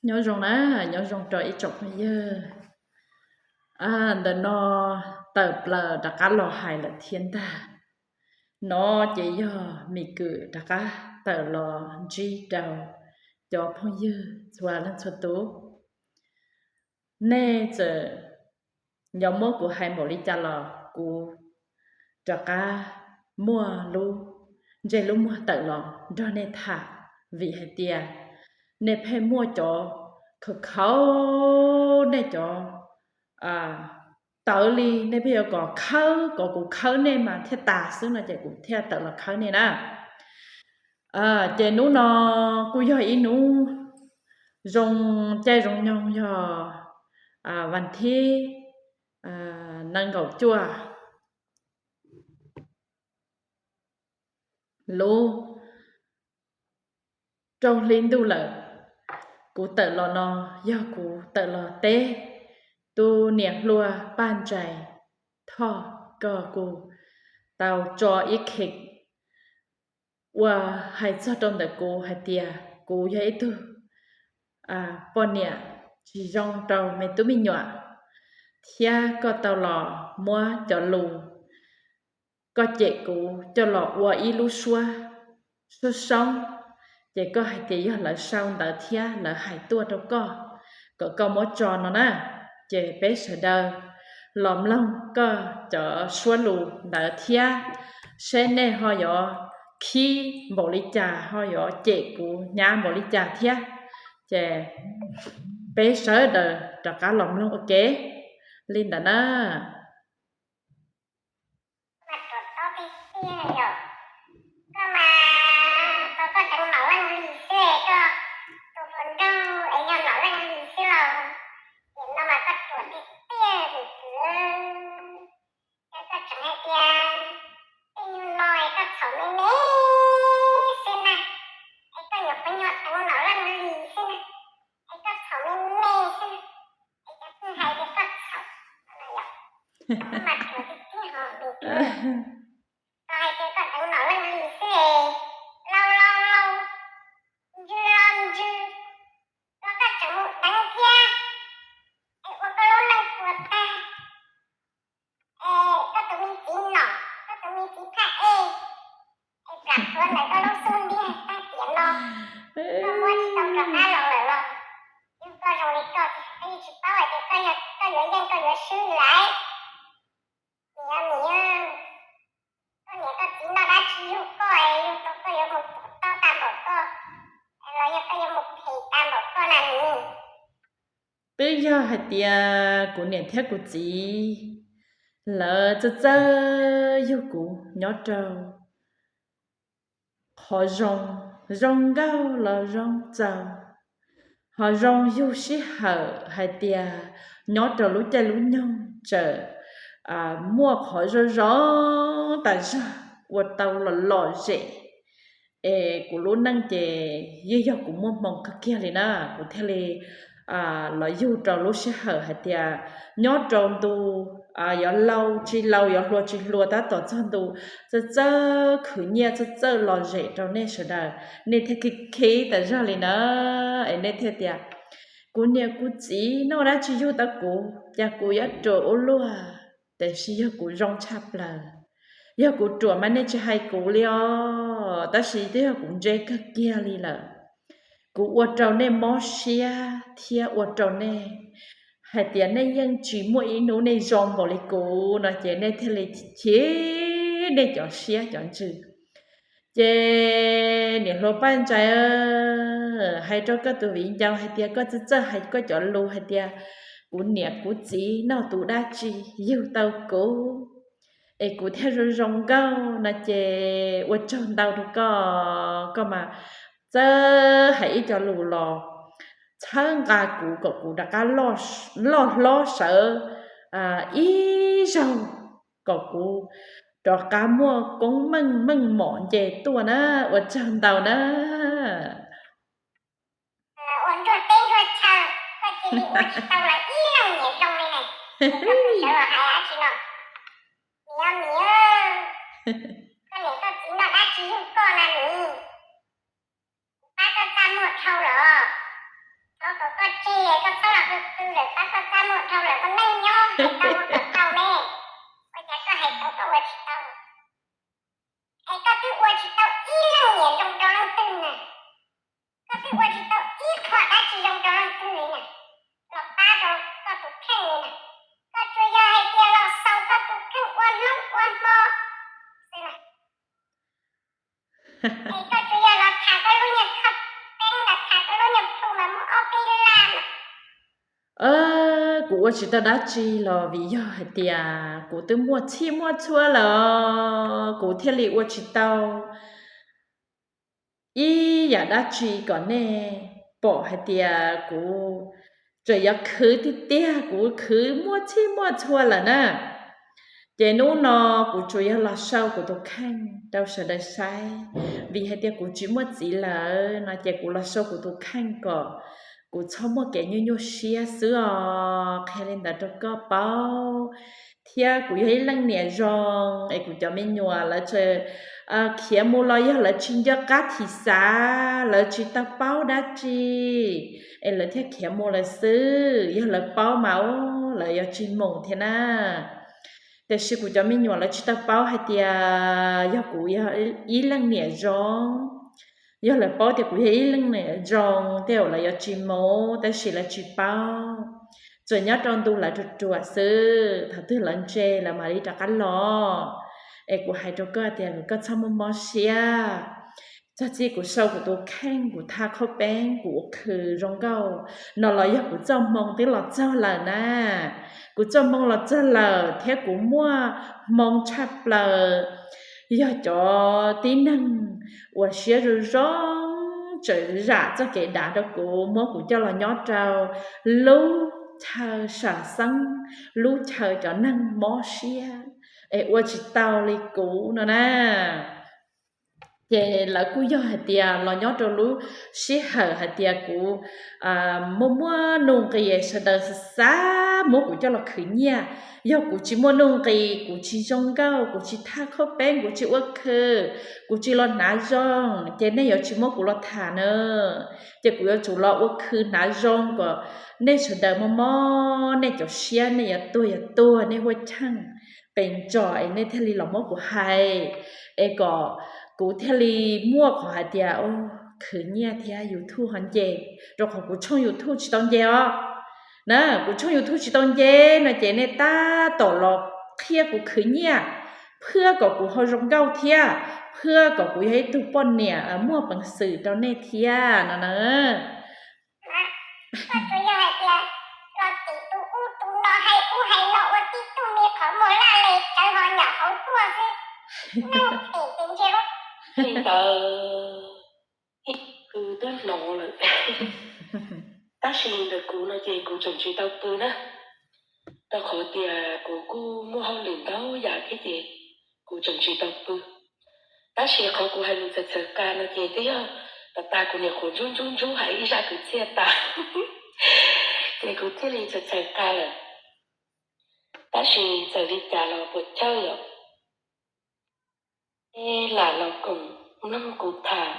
Nyob zoo na, nyob zoo rau ib tsoom phooj ywg. Ntawm no tawm plaws rov qab los hais lawm thiab ntag. No ces yog Mim Kwm rov qab tawm los ntsib rau cov phooj ywg txhua leej txhua tus. Nej txawm yuav muab kuv hais npaum li cas los kuv rov qab muaj lub ntsej lub muag tawm los nrog nej tham, vim hais tias nej pheej muaj cov khaws khaws nej cov tawv li, nej pheej yuav kom khawb, kom kuv khawb nej mas thiaj tas xwb no ces kuv thiaj tawm los khawb nej na. Ces hnub no kuj yog ib hnub zoo caij zoo nyoog, yog vas thib nees nkaum cuaj lub rau hli ntuj lawm. Kuv tawm los no yog kuv tawm los teb tus niam hluas Paj Ntsais Thoj, koj kuj tau tso ib qhia uas hais txog rau ntawm kuv hais tias kuv yog ib tug poj niam tsis zoo rau me tub me nyuam, thiab koj tau los muab cov lus koj cem kuv coj los ua ib lub suab, suab soob, ces koj hais tias yog lawv sau ntawv thiab lawv hais tuaj rau koj, kom koj muab tso no na. Ces peb sawv daws los mloog koj cov suab lus ntawd thiab, seb nej ho yuav khib npaum li cas, ho yuav cem kuv hnyav npaum li cas thiab. Ces peb sawv daws rov qab los mloog ua ke li ntawd na. Koj mas tau koj deev Maum Leej Lis xwb, koj tus hluas nraug es yog Maum Leej Lis xwb los, ces no mas koj ruam tiag tiag tus kwv. Ces koj tseem hais tias tej nyuag no es koj txhaum me me xwb na, es koj nyuam qhuav nyuag deev Maum Leej Lis xwb na, es koj txhaum me me xwb na, es cov twg hais tias koj txhaum, koj mas ruam tiag tiag ho. Koj hais tias koj deev Maum Leej Lis xwb es, laus laus laus, ntsws los ntsws, los koj tseem mus deev thiab, es ua koj lub neej puas tag. Es koj tus me txiv nom, koj tus me txiv phaj ej, es plam qhuav ntawm koj lub xub ntiag tag tiam no, koj muab tsis tau rov qab los lawm los, yog koj zoo li koj ces peb yeej tsis paub hais tias koj yuav yeej koj yuav swb lawm. Niam, niam, koj niam koj txiv noj dab tsi yug koj es yug tau koj yuav mus tuam toj tag npaum koj, los yog koj yuav mus phem tag npaum koj na niam? Twb yog hais tias kuv niam thiab kuv txiv lawv txawj txawj yug kuv nyob rau qhov zoo, zoo nkauj los zoo txaus, ho zoo yug sij hawm hais tias nyob rau lub caij lub nyoog txawm muaj qhov zoo zoo tas zog ua tau los lom zem. Es kuv lub neej ces yeej yog kuv muaj hmoo kawg kiag li na, kuv thiaj li los yug rau lub sij hawm hais tias nyob rau ntu yuav laus tsis laus, yuav hluas tsis hluas, tab tom txog ntu txawj txawj khwv nyiaj, txawj txawj lom zem rau nej sawv daws, nej thiaj khib khib tas zog li na. Es nej thiaj tias kuv niam kuv txiv noj dab tsi yug tau kuv, cas kuv yuav ruam ua luaj. Tiam sis yog kuv zoo tshaj plaws. Yog kuv ruam mas nej tsis hais kuv li os, tab sis twb yog kuv ntse kawg kiag li lawm. Kuv ua rau nej mob siab thiab ua rau nej hais tias nej yeej tsis muaj ib hnub nej zoo npaum li kuv no ces nej thiaj li chim nej cov siab cov ntsws. Ces niam hluas Paj Ntsais, hais rau koj tus viv ncaus hais tias koj txawj txawj hais koj cov lus hais tias kuv niam kuv txiv noj tus dab tsi yug tau kuv es kuv thiaj zoo zoo nkauj no ces ua tsaug ntau rau koj, koj mas txawj hais ib co lus los txhawb nqa kuv kom kuv rov qab loj hlob sawv ib zaug, kom kuv rov qab muaj koob meej meej mom nce tuaj na. Ua tsaug ntau na. Ua nruag teb nruag chaw, koj cia li ua tsis tau los ib leej niam zoo li ne. Koj sawv los hais dab tsi no? Niam, niam, koj niam koj txiv noj dab tsi yug koj na niam? Kuv pab koj txaj muag dhau los. Thov kom koj Leej twg lawm pab koj txaj muag dhau lawm koj leej nyob hais tau ua kom tau ne. Ua cas koj hais tau koj ua tsis tau? Es koj twb ua tsis tau ib leej niam zoo rau leej twg na. Koj twb ua tsis tau ib qho dab tsi zoo rau leej twg li na. Los pab rau koj tus kheej li na. Koj tsuas yog hais tias los xaus koj tus kheej ua hnub ua hmo xwb na. Es koj tsuas yog los tham koj lub niag khaj peeb los tham koj lub niag plhu mas muaj ob peb lab mas. Kuv ua tsis tau dab tsi los vim yog hais tias kuv twb muaj txhij muaj txhua lawm, kuv thiaj li ua tsis tau ib yam dab tsi kom nej pom hais tias kuv tseem yuav khwv tiag tiag, kuv khwv muaj txhij muaj txhua lawm na. Ces hnub no kuv tsuas yog los sau kuv tus kheej rau sawv daws saib, vim hais tias kuv tsis muaj txiv lawm no ces kuv los sau kuv tus kheej kom kuv txhob muaj kev nyuaj nyuaj siab xwb os. Qhia li ntawd rau koj paub, thiab kuv yog ib leej niam zoo es kuv cov me nyuam lawv tseem khiav mus los yog lawv tsis nco qab thim xav, lawv tsis tau paub dab tsi es lawv thiaj khiav mus lawm xwb. Yog lawv paub mas lawv yuav tsis mus thiab na. Tiam sis kuv cov me nyuam lawv tsis tau paub hais tias yog kuv yog ib leej niam zoo. Yog lawv paub tias kuv yog ib leej niam zoo tej zaum lawv yuav tsis mus, tab sis lawv tsis paub. Tsuas nyob rau ntu lawv ruam ruam xwb, thaum twg lawv ntse lawv mam li rov qab los. Es kuv hais rau koj tias koj txhob muaj mob siab. Txog txij kuv sau kuv tus kheej, kuv tha qhaub peeb, kuv ua khwv zoo nkauj no los yog kuv txoj hmoo twb los txog lawm na. Kuv txoj hmoo los txog lawm thiab kuv muaj hmoo tshaj plaws. Yog cov tib neeg uas siab zoo zoo tseem zam txoj kev dav rau kuv, muab kuv coj los nyob rau lub chaw sam xeeb, lub chaw cov neeg mob siab es ua tsis tau li kuv no na. Ces lawv kuj yog hais tias los nyob rau lub sij hawm hais tias kuv muaj muaj nuj nqis, sawv daws xav xav muab kuv coj los khwv nyiaj. Yog kuv tsis muaj nuj nqis, kuv tsis zoo nkauj, kuv tsis thaj qhaub peeb, kuv tsis ua khw, kuv tsis los hnav zoo, ces nej yuav tsis muab kuv los tham na. Ces kuv yuav tsum los ua khw hnav zoo kom nej sawv daws mob mob nej cov siab, nej yuav tuag yuav tuag, nej huaj cheej pes ntsos es nej thiaj li los muab kuv hais, es kom kuv thiaj li muaj qhov hais tias khwv nyiaj thiab YouTube ho nce, rau qhov kuv tshooj YouTube tsis tau nce os. Na, kuv tshooj YouTube tsis tau nce no ces nej tab tom los qhia kuv khwv nyiaj, phwab kom kuv ho zoo nkauj thiab, phwab kom kuv yog ib tug poj niam muaj peev xwm rau nej thiab no na. Koj tsuas yog hais tias los tim tus ub tus no hais ub hais no ua tib tug me qhov muag laj li tsawv ho nyam hauv tuaj xwb. Neeg phem ces ntsia lub li ntawd ib khw twb hnov lawm. Tab sis ntawm kuv no ces kuv tseem tsis tau pw na, rau qhov tias kuv kuj muaj hauj lwm ntau yam thiab ces kuv tseem tsis tau pw. Tab sis qhov kuv hais lus txawv txawv qa no ces twb yog tas tas kuv niam qhuav ntsub ntsub ntsub hais ib zaj kwv txhiaj tas, ces kuv thiaj li txawv txawv qa lawm. Tab sis txawm li cas los puas chawj yom, nej lam los koom mloog kuv tham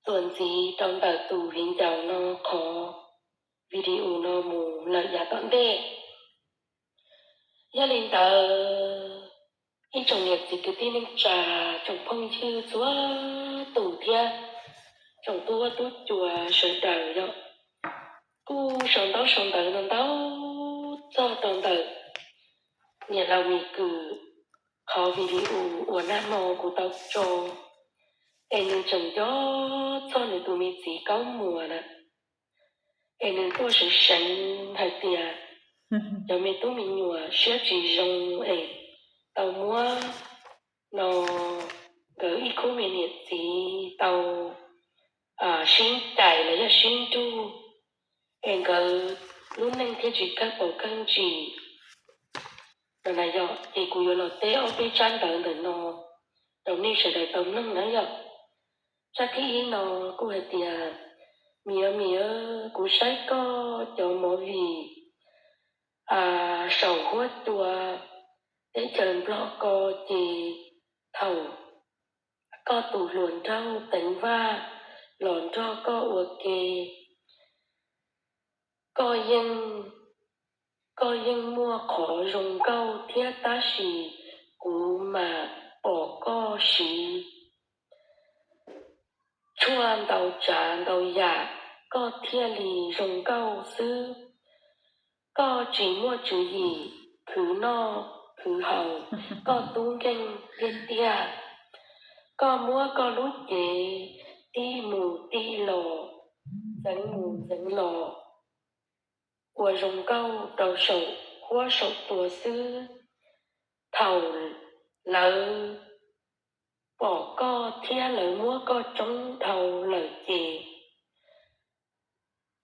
txuas ntxiv rau ntawm tus viv ncaus no qhov video no mus lawm yav tom ntej. Yog li ntawd, ib tsoom niam txiv kwv tij neej tsa, tsoom phooj ywg txhua tus thiab tsoom tub huab tub cua sawv daws yom, kuj sau ntaub sau ntawv no ntau txog rau ntawm niam laus Mis Kwm qhov video uas nag hmo kuv tau tso, es nws tseem nco txog nws tus me txiv Kaub Muas na, es nws tuaj seev seev hais tias cov me tub me nyuam siab tsis zoo es tau muab no nkawd ib khub me niam txiv tau sib cais los yog sib nrug, es nkawd lub neej thiaj tsis kawg paus kawg ntsis no na yom. Ces kuv yuav los teb ob peb tsab ntawv ntawm no rau nej sawv daws tau mloog na yom. Tsab thib ib no kuj hais tias, Mis, Mis, kuv saib koj cov movie saum huab cua teb chaws Nplog ko ces thaum koj tus hluas nraug Teev Vaj los nrog koj ua ke, Koj yeej, koj yeej muaj qhov zoo nkauj thiab tab sis kuv mas pom koj siv tshuaj ntau tsav ntau yam, koj thiaj li zoo nkauj xwb. Koj tsis muaj tswv yim khwv noj khwv haus, koj tub nkeeg tiag tiag. Koj muab koj lub cev tig mus tig los, ntxeev mus ntxeev los, ua zoo nkauj rau saum huab saum cua xwb. Thaum lawv pom koj thiab lawv muab koj tsoob dhau lawm ces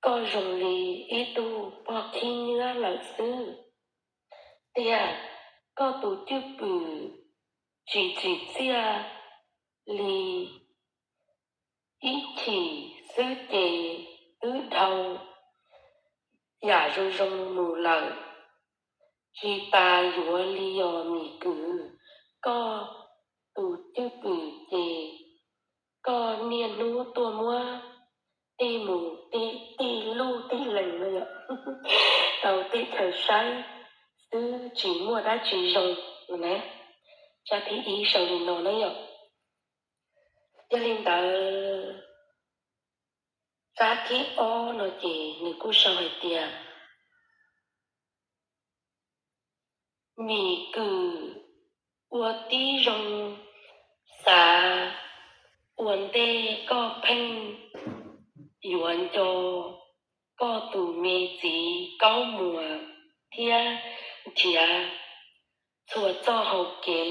koj zoo li ib tug pog khib nyiab lawm xwb. Tiag, koj tus cwj pwm tsis tsim txiaj li, ib chim xwb ces twb dhau yam zoo zoo mus lawm. Tsis tas yuav li yog Mim Kwm, koj tus cwj pwm ces koj niaj hnub tuaj muab tig mus tig, tig luj tig lees no yom, tau teb chaws saib xwb tsis muaj dab tsi zoo no na. Tsab thib ib sau li no na yom. Yog li ntawd, tsab thib ob no ces nws kuj sau hais tias, Mim Kwm, ua tib zoo xav ua ntej koj pheej yuav nco koj tus me txiv Kaub Muas thiab nrhiav txhua txoj hau kev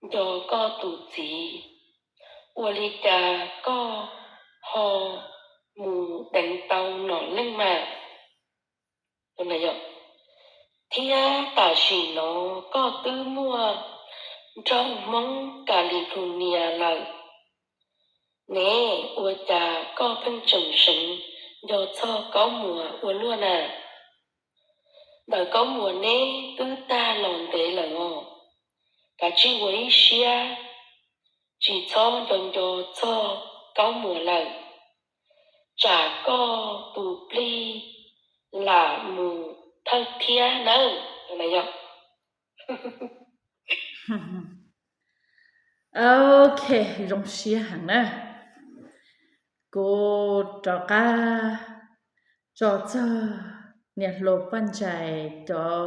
nco koj tus txiv, ua li cas koj ho mus deev tau nom leej mas? Thiab tam sim no koj twb muaj nraug Hmoob California lawm ne, ua cas koj pheej tseem seev nco txog Kaub Muas ua luaj na? Ntawm Kaub Muas neb twb tag los ntev lawm os, kav tsij ua ib siab tsis txhob nco nco txog Kaub Muas lawm, tsam koj tus plig lam mus thawj thiab nawb. Ok, zoo siab heev na. Kuv rov qab tso txog niam hluas Paj Ntsais cov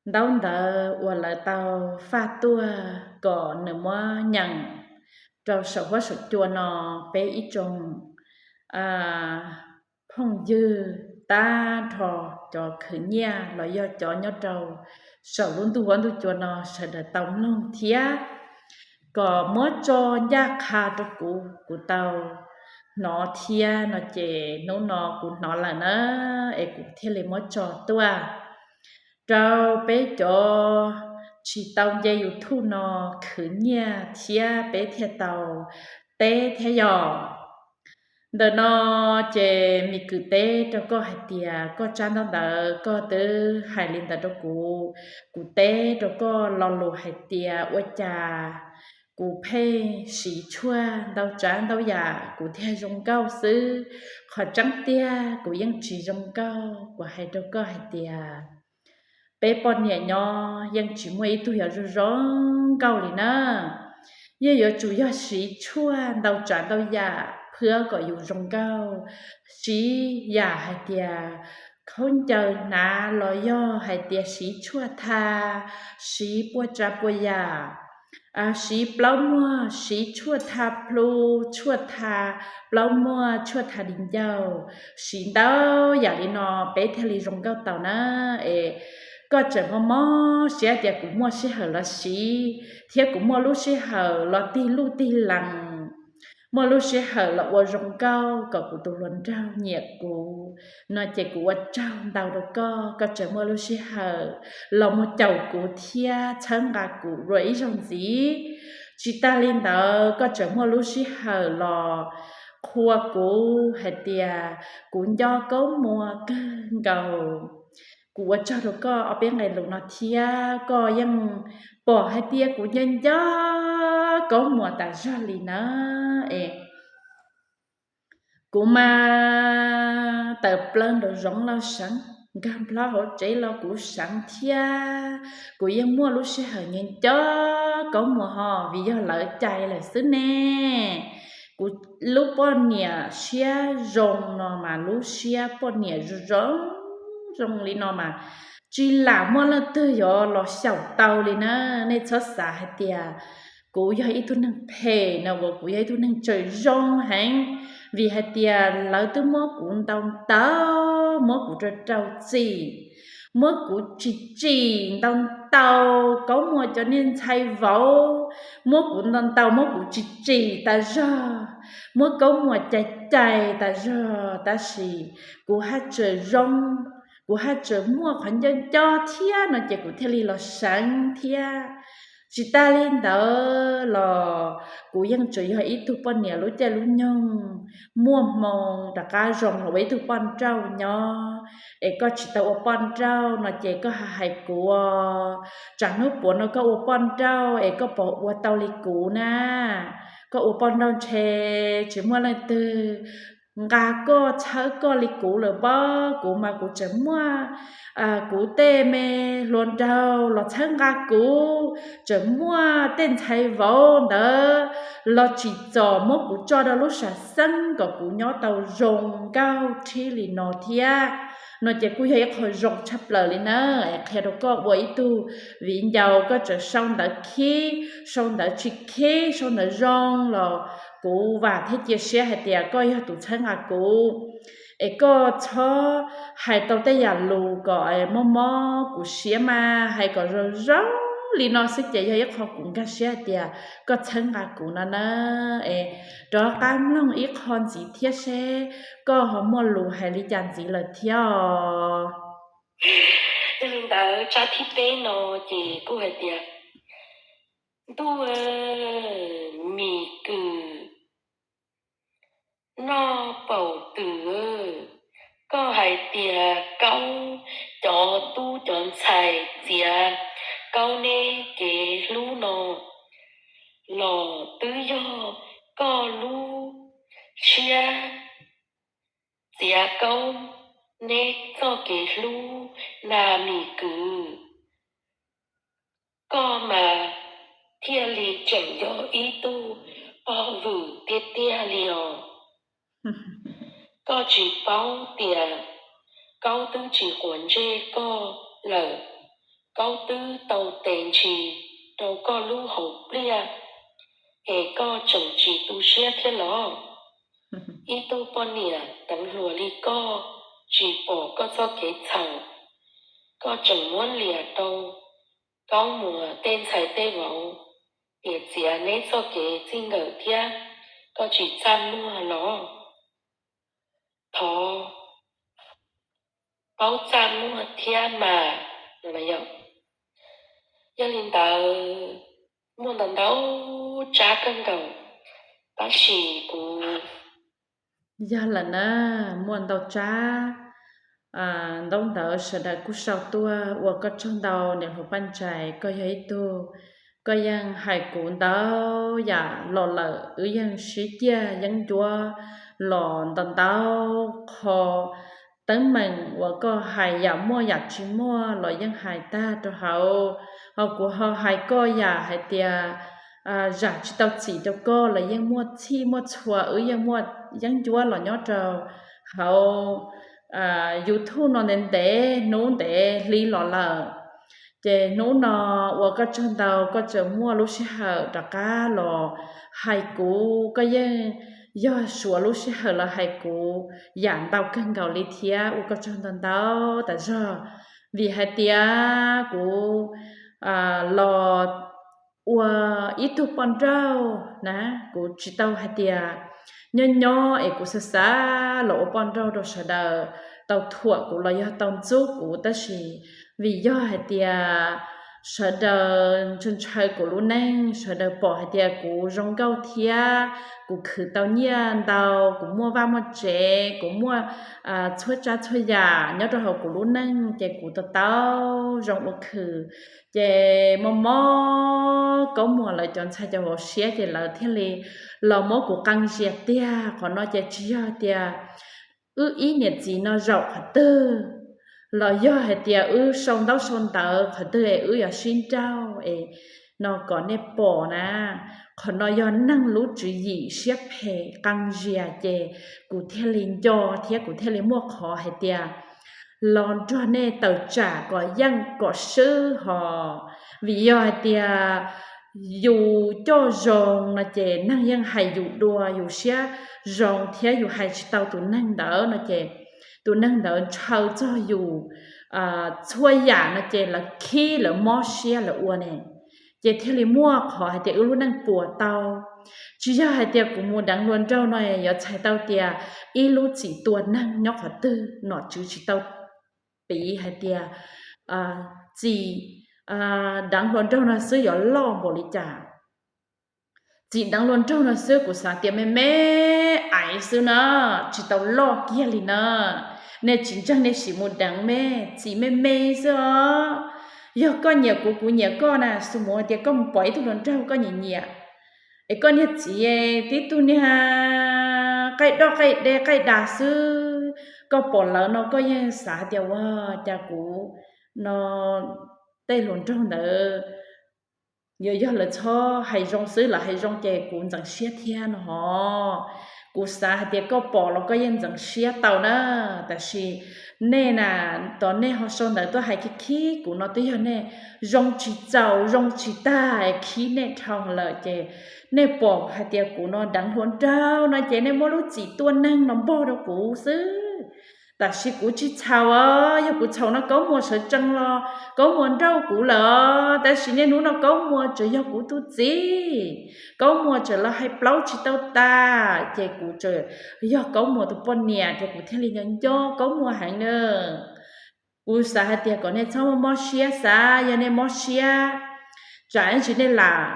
ntaub ntawv uas lawv tau faj tuaj kom nws muab nyeem rau saum huab saum cua no, peb ib tsoom phooj ywg tag nrho cov khwv nyiaj los yog cov nyob rau saum lub ntuj huab ntuj cua no sawv daws tau mloog thiab kom muab tso ncaj qha rau kuv, kuv tau hnov thiab no ces hnub no kuv hnov lawm na, es kuv thiaj li muab tso tuaj rau peb cov tsis tau nce YouTube no khwv nyiaj thiab peb thiaj tau teb thiab yom. Ntawm no ces Mim Kwm teb rau koj hais tias koj tsab ntaub ntawv koj twb hais li ntawd rau kuv, kuv teb rau koj lo lus hais tias ua cas kuv pheej siv tshuaj ntau tsav ntau yam kuv thiaj zoo nkauj xwb, qhov tseeb tiag kuv yeej tsis zoo nkauj. Kuv hais rau koj hais tias peb poj niam nyob yeej tsis muaj ib tug yuav zoo zoo nkauj li na. Yeej yuav tsum yog siv tshuaj ntau tsav ntau yam phwab kom yus zoo nkauj. Siv yam hais tias khaub ncaws hnav los yog hais tias siv tshuaj tha, siv puas tsav puas yam, siv plaub muag, siv tshuaj tha plhu, tshuaj tha plaub muag, tshuaj tha di ncauj, siv ntau yam li no peb thiaj li zoo nkauj tau na. Es koj tseem mob mob siab tias kuv muaj sij hawm los siv thiab kuv muaj lub sij hawm los tig luj tig lees, muaj lub sij hawm los ua zoo nkauj kom kuv tus hluas nraug nyiam kuv no ces kuv ua tsaug ntau rau koj, koj tseem muaj lub sij hawm los mus caum kuv thiab txhawb nqa kuv dua ib zaug ntxiv. Tsis tas li ntawd koj tseem muaj lub sij hawm los qhua kuv hais tias kuv nco Kaub Muas kawg nkaus. Kuv ua tsaug rau koj ob peb nqe lus no thiab koj yeej pom hais tias kuv nco nco Kaub Muas tas zog li na. Es Kuv mas tawm plaws nraum zoov los seev, nkag nplo hauv tsev los kuv seev thiab. Kuv yeej muaj lub sij hawm nco nco Kaub Muas ho vim yog lawv cais lawm xwb ne. Kuv lub poj niam siab zoo no mas lub siab poj niam zoo zoo li no mas tsis lam muaj leej twg yuav los xyaum tau li na. Nej txhob xav hais tias kuv yog ib tug neeg phem no uas kuv yog ib tug neeg tseem zoo heev, vim hais tias lawv twb muab kuv ntaus ntaus, muab kuv rau rau txim, muab kuv tsim tsim ntaus ntaus, Kaub Muas cov niag ntxhais vauv, muab kuv ntaus ntaus, muab kuv tsim tsim tas zog, muab Kaub Muas cais cais tas zog, tab sis kuv haj tseem zoo, kuv haj tseem muaj qhov ncoj ncoj thiab no ces kuv thiaj li los seev thiab. Tsis tas li ntawd los kuv yeej tseem yog ib tug poj niam lub caij lub nyoog muaj hmoo rov qab zoo los ua ib tug poj nrauj nyob, es koj tsis tau ua poj nrauj no ces koj hais hais kuv, tsam hnub puav no koj ua poj nrauj es koj puas ua tau li kuv na. Koj ua poj nrauj ntshe tsis muaj leej twg nqa koj txhawb koj li kuv lawm pob. Kuv mas kuv tseem muaj kuv tej me hluas nraug los txhawb nqa kuv, tseem muaj tej ntxhais vauv ntawd los tsim txom muab kuv tso rau lub sam xeeb kom kuv nyob tau zoo nkauj rhib li no thiab. No ces kuj yog ib qho zoo tshaj plaws li na. Es qhia rau koj ua ib tug viv ncaus koj tseem sau ntawv khib, sau ntawv tsis khib, sau ntawv zoo los kuv vam thiab cia siab hais tias koj yog tus txhawb nqa kuv. Es koj txhob hais tau tej yam lus kom mob mob kuv siab mas, hais kom zoo zoo li no xwb ces yog ib qho kuv nkag siab hais tias koj txhawb nqa kuv no na. Es rov qab mloog ib qho ntxiv thiab seb koj ho muaj lus hais li cas ntxiv lawm thiab os. Yog li ntawd tsab thib peb no ces kuj hais tias, ntuj, Mim Kwm, Noj Paum Twm, koj hais tias Kaub cov tub cov ntxhais txiav Kaub neb kev hlub no los twb yog koj lub siab txiav Kaub neb txoj kev hlub na Mim Kwm. Koj mas thiaj li tseem yog ib tug pog vwm tiag tiag li os. Koj tsis paub tias Kaub twb tsis quav ntsej koj lawm, Kaub twb tau tes ntshis rau koj lub hauv pliaj, es koj tseem tsis tu siab thiab los? Ib tug poj niam teev hluas li koj, tsis pom koj txoj kev txhaum, koj tseem muab liam rau Kaub Muas tej ntxhais tej vauv tias txiav neb txoj kev txij nkawm thiab, koj tsis txaj muag los? Thov paub txaj muag thiab mas. Yog li ntawd, muaj ntau ntau tsab kawg nkaus, tab sis kuv yog lawm na, muaj ntau tsab, ntau ntawv sawv daws kuj sau tuaj ua koj tsaug ntau niam hluas Paj Ntsais, koj yog ib tug, koj yeej hais kuv ntau yam los lawm, wb yeej sib ciaj yeeb ncuab los ntau ntau qho teeb meem uas koj hais yam muaj yam tsis muaj los yeej hais tag rau hauv, ho kuv ho hais koj yam hais tias zam tsis tau txim rau koj los yeej muaj txhij muaj txhua, wb yeej muaj yeeb ncuab los nyob rau hauv YouTube no ntev ntev hnub ntev hli los lawm. Ces hnub no ua koj tsaug ntau koj tseem muaj lub sij hawm rov qab los hais kuv, koj yeej yog suav lub sij hawm los hais kuv yam ntau kawg nkaus li thiab, ua koj tsaug ntau ntau tas zog. Vim hais tias kuv los ua ib tug poj nrauj na, kuv tsis tau hais tias nyob nyob es kuv xav xav los ua poj nrauj rau sawv daws tau thuam kuv los yog tau ntxub kuv, tab sis vim yog hais tias sawv daws ntshaw ntshaw kuv lub neej, sawv daws pom hais tias kuv zoo nkauj thiab kuv khwv tau nyiaj ntau, kuv muaj vaj muaj tsev, kuv muaj txhua tsav txhua yam nyob rau hauv kuv lub neej, ces kuv tau tau zoo ua khwv. Ces mob mob Kaub Muas lawv cov ntxhais cov vauv siab, ces lawv thiaj li los muab kuv qee zias tiag. Qhov no ces tsis yog tias wb ib niam txiv no zaum qhov twg, los yog hais tias wb sau ntaub sau ntawv qhov twg es wb yuav sib nrauj es no kom nej pom na. Qhov no yog neeg lub tswv yim siab phem qee zias, ces kuv thiaj li nco thiab kuv thiaj li muaj qhov hais tias los nrog nej tawm tsam kom yeej kom swb hos. Vim yog hais tias yus coj zoo no ces neeg yeej hais yus dua, yus siab zoo thiab yus hais tsis tau tus neeg ntawd no ces tus neeg ntawd ntshaw txog yus txhua yam no ces lawv khib lawv mob siab lawv ua ne. Ces thiaj li muaj qhov hais tias wb lub neej puas tau. Tsis yog hais tias kuv mus deev hluas nraug no yuav txhais tau tias ib lub txim tua neeg nyob qhov twg, nom tswv tsis tau piv hais tias txim deev hluas nraug no xwb yuav loj npaum li cas. Txim deev hluas nraug no xwb kuv xav tias me me aiv xwb na, tsis tau loj kiag li na. Nej tsis ntseeg nej sim mus deev me, txim me me xwb os. Yog koj nyiam kuv, kuv nyiam koj na, xu mus hais tias koj mus pom ib tug hluas nraug koj nyiam nyiam, es koj niag txiv tib tug niag qaij doj qaij de qaij das xwb, koj pom lawv no koj yeej xav hais tias ua cas kuv no tej hluas nraug ntawd yuav yog lawv txhob hais zoo xwb, lawv hais zoo ces kuv ntxeev siab thiab no hos. Kuv xav hais tias koj pom los koj yeej ntxeev siab tau na. Tab sis nej na, tos nej ho sau ntawv tuaj hais khib khib kuv no twb yog nej zoo tsis txaus zoo tsis tag, khib nej dhau lawm ces nej pom hais tias kuv no deev hluas nraug no ces nej muab lub txim tua neeg no npog rau kuv xwb. Tab sis kuv tsis txhaum os, yog kuv txhaum no Kaub Muas sawv tsees los Kaub Muas nrauj kuv lawm os. Tab sis niaj hnub no Kaub Muas tseem yog kuv tus txiv, Kaub Muas tseem los hais plaub tsis tau tas, ces kuv tseem yog Kaub Muas tus poj niam ces kuv thiaj li nco nco Kaub Muas heev na. Kuv xav hais tias kom nej txhob mob siab, xav yog nej mob siab, tsam ib ntsis nej lam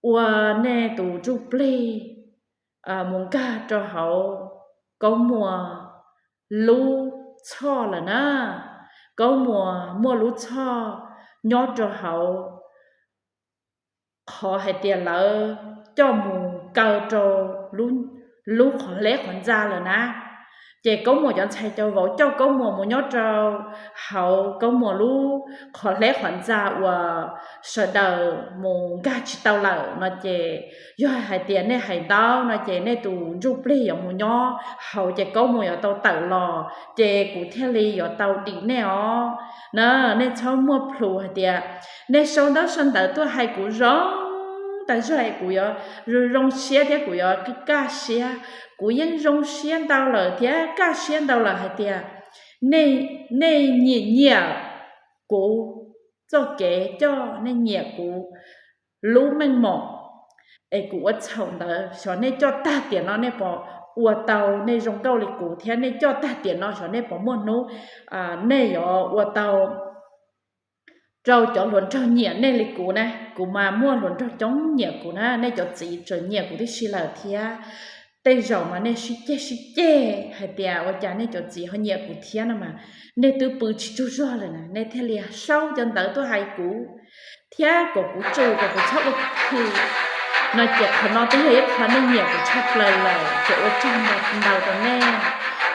ua nej tus ntsuj plig mus nkag rau hauv Kaub Muas lub txhoj lawm na. Kaub Muas muaj lub txhoj nyob rau hauv qhov hais tias lawv coj mus kaw rau lub qhov hleb qhov ntxa lawm na. Ces Kaub Muas cov ntxhais cov vauv coj Kaub Muas mus nyob rau hauv Kaub Muas lub qhov hleb qhov ntxa uas sawv daws mus nkag tsis tau lawm no ces, yog hais tias nej hais ntau no ces nej tus ntsuj plig yuav mus nyob hauv ces Kaub Muas yuav tau tawm los ces kuv thiaj li yuav tau dim nej os na. Nej txhob muaj plhus hais tias nej sau ntaub sau ntawv tuaj hais kuv zoo tas zog es kuv yuav zoo siab thiab kuv yuav kaj siab. Kuv yeej zoo siab ntau lawm thiab kaj siab ntau lawm hais tias nej nyiam nyiam kuv txoj kev coj, nej nyiam kuv lub meej mom es kuv ua txhaum ntawd, xyov nej coj tag tiam no nej puas ua tau nej zoo nkauj li kuv thiab, nej coj tag tiam no xyov nej puas muaj hnub nej yuav ua tau rau cov hluas nraug nyiam nej li kuv na. Kuv mas muaj hluas nraug coob nyiam kuv na, nej cov txiv tseem nyiam kuv tib si lawm thiab. Tej zaum mas nej sib ceg sib ceg hais tias ua cas nej cov txiv ho nyiam kuv thiab no mas, nej twb pw tsis tsaug zog lawm na, nej thiaj li sau cov ntawv tuaj hais kuv thiab kom kuv tsum kom kuv txhob ua khw no ces qhov no twb yog ib qho nej nyiam kuv tshaj plaws lawm ces ua tsaug ntau rau nej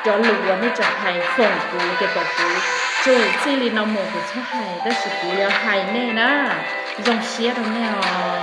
cov lus uas nej tseem hais foom kuv ces kom kuv tsum txij li no mus kuv txhob hais, tab sis kuv yuav hais nej na. Zoo siab rau nej os.